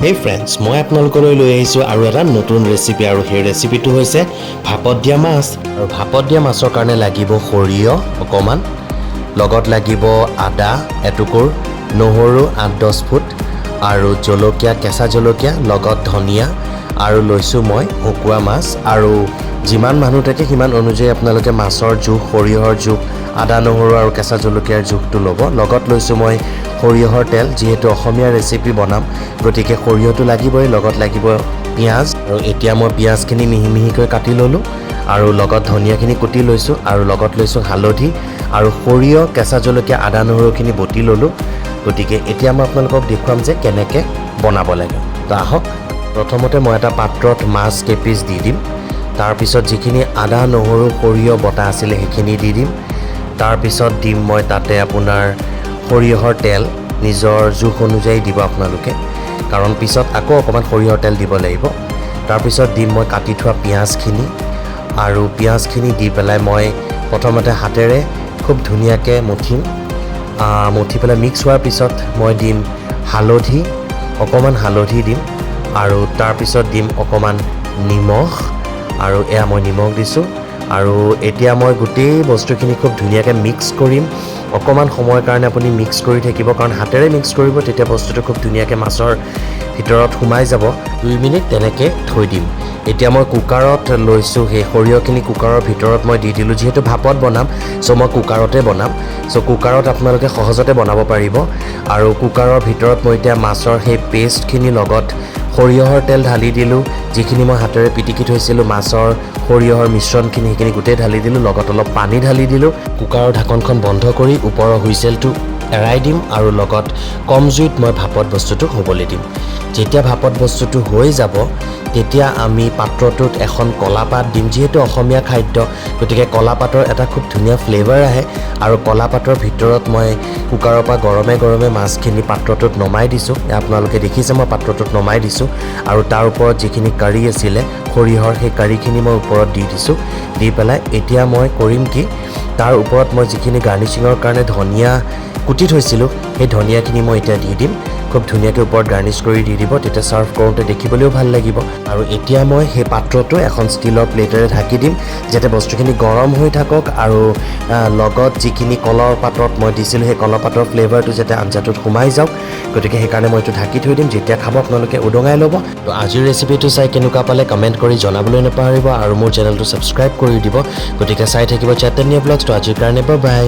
হেই friends, মই আপোনালোকলৈ লৈ আহিছোঁ আৰু এটা নতুন ৰেচিপি আৰু সেই ৰেচিপিটো হৈছে ভাপত দিয়া মাছ। আৰু ভাপত দিয়া মাছৰ কাৰণে লাগিব সৰিয়হ অকণমান, লগত লাগিব আদা এটুকুৰ, নহৰু 8-10 ফুট আৰু জলকীয়া, কেঁচা জলকীয়া, লগত ধনিয়া আৰু লৈছোঁ মই শুকোৱা মাছ। আৰু যিমান মানুহ থাকে সিমান অনুযায়ী আপোনালোকে মাছৰ জোখ, সৰিয়হৰ জোখ, আদা নহৰু আৰু কেঁচা জলকীয়াৰ জোখটো ল'ব। লগত লৈছোঁ মই সৰিয়হৰ তেল। যিহেতু অসমীয়া ৰেচিপি বনাম, গতিকে সৰিয়হটো লাগিবই। লগত লাগিব পিঁয়াজ। আৰু এতিয়া মই পিঁয়াজখিনি মিহি মিহিকৈ কাটি ল'লোঁ আৰু লগত ধনিয়াখিনি কুটি লৈছোঁ আৰু লগত লৈছোঁ হালধি আৰু সৰিয়হ, কেঁচা জলকীয়া, আদা নহৰুখিনি বটি ল'লোঁ। গতিকে এতিয়া মই আপোনালোকক দেখুৱাম যে কেনেকৈ বনাব লাগে। তো আহক, প্ৰথমতে মই এটা পাত্ৰত মাছ কেইপিচ দি দিম। তাৰপিছত যিখিনি আদা নহৰু সৰিয়হ বটা আছিলে, সেইখিনি দি দিম। তাৰপিছত দিম মই তাতে আপোনাৰ সৰিয়হৰ তেল। নিজৰ জোখ অনুযায়ী দিব আপোনালোকে, কাৰণ পিছত আকৌ অকণমান সৰিয়হৰ তেল দিব লাগিব। তাৰপিছত দিম মই কাটি থোৱা পিঁয়াজখিনি আৰু পিঁয়াজখিনি দি পেলাই মই প্ৰথমতে হাতেৰে খুব ধুনীয়াকৈ মঠিম। মঠি পেলাই মিক্স হোৱাৰ পিছত মই দিম হালধি, অকণমান হালধি দিম আৰু তাৰপিছত দিম অকণমান নিমখ। আৰু এয়া মই নিমখ দিছোঁ। আৰু এতিয়া মই গোটেই বস্তুখিনি খুব ধুনীয়াকৈ মিক্স কৰিম। অকণমান সময়ৰ কাৰণে আপুনি মিক্স কৰি থাকিব, কাৰণ হাতেৰে মিক্স কৰিব, তেতিয়া বস্তুটো খুব ধুনীয়াকৈ মাছৰ ভিতৰত সোমাই যাব। 2 মিনিট তেনেকৈ থৈ দিম। এতিয়া মই কুকাৰত লৈছোঁ, সেই সৰিয়হখিনি কুকাৰৰ ভিতৰত মই দি দিলোঁ। যিহেতু ভাপত বনাম, চ' মই কুকাৰতে বনাম। চ' কুকাৰত আপোনালোকে সহজতে বনাব পাৰিব। আৰু কুকাৰৰ ভিতৰত মই এতিয়া মাছৰ সেই পেষ্টখিনি লগত সৰিয়হৰ তেল ঢালি দিলোঁ। যিখিনি মই হাতেৰে পিটিকি থৈছিলোঁ মাছৰ সৰিয়হৰ মিশ্ৰণখিনি, সেইখিনি গোটেই ঢালি দিলোঁ। লগত অলপ পানী ঢালি দিলোঁ। কুকাৰৰ ঢাকনখন বন্ধ কৰি ওপৰৰ হুইচেলটো এৰাই দিম আৰু লগত কম জুইত মই ভাপত বস্তুটো হ'বলৈ দিম। যেতিয়া ভাপত বস্তুটো হৈ যাব, তেতিয়া আমি পাত্ৰটোত এখন কলাপাত দিম। যিহেতু অসমীয়া খাদ্য, গতিকে কলাপাতৰ এটা খুব ধুনীয়া ফ্লেভাৰ আহে। আৰু কলাপাতৰ ভিতৰত মই কুকাৰৰ পৰা গৰমে গৰমে মাছখিনি পাত্ৰটোত নমাই দিছোঁ। আপোনালোকে দেখিছে, মই পাত্ৰটোত নমাই দিছোঁ। আৰু তাৰ ওপৰত যিখিনি কাৰী আছিলে সৰিয়হৰ, সেই কাৰীখিনি মই ওপৰত দি দিছোঁ। দি পেলাই এতিয়া মই কৰিম কি, তাৰ ওপৰত মই যিখিনি গাৰ্নিচিঙৰ কাৰণে ধনিয়া কুটি থৈছিলোঁ, সেই ধনিয়াখিনি মই এতিয়া দি দিম। খুব ধুনীয়াকৈ ওপৰত গাৰ্নিছ কৰি দি দিব, তেতিয়া ছাৰ্ভ কৰোঁতে দেখিবলৈও ভাল লাগিব। আৰু এতিয়া মই সেই পাত্ৰটো এখন ষ্টীলৰ প্লেটেৰে ঢাকি দিম, যাতে বস্তুখিনি গৰম হৈ থাকক আৰু লগত যিখিনি কলৰ পাতত মই দিছিলোঁ, সেই কলৰ পাতৰ ফ্লেভাৰটো যাতে আঞ্জাটোত সোমাই যাওক। গতিকে সেইকাৰণে মই এইটো ঢাকি থৈ দিম। যেতিয়া খাব, আপোনালোকে উদঙাই ল'ব। তো আজিৰ ৰেচিপিটো চাই কেনেকুৱা পালে, কমেণ্ট কৰি জনাবলৈ নাপাহৰিব আৰু মোৰ চেনেলটো ছাবস্ক্ৰাইব কৰি দিব। গতিকে চাই থাকিব চৈতন্য ব্লগছ। তো আজিৰ কাৰণে বাই।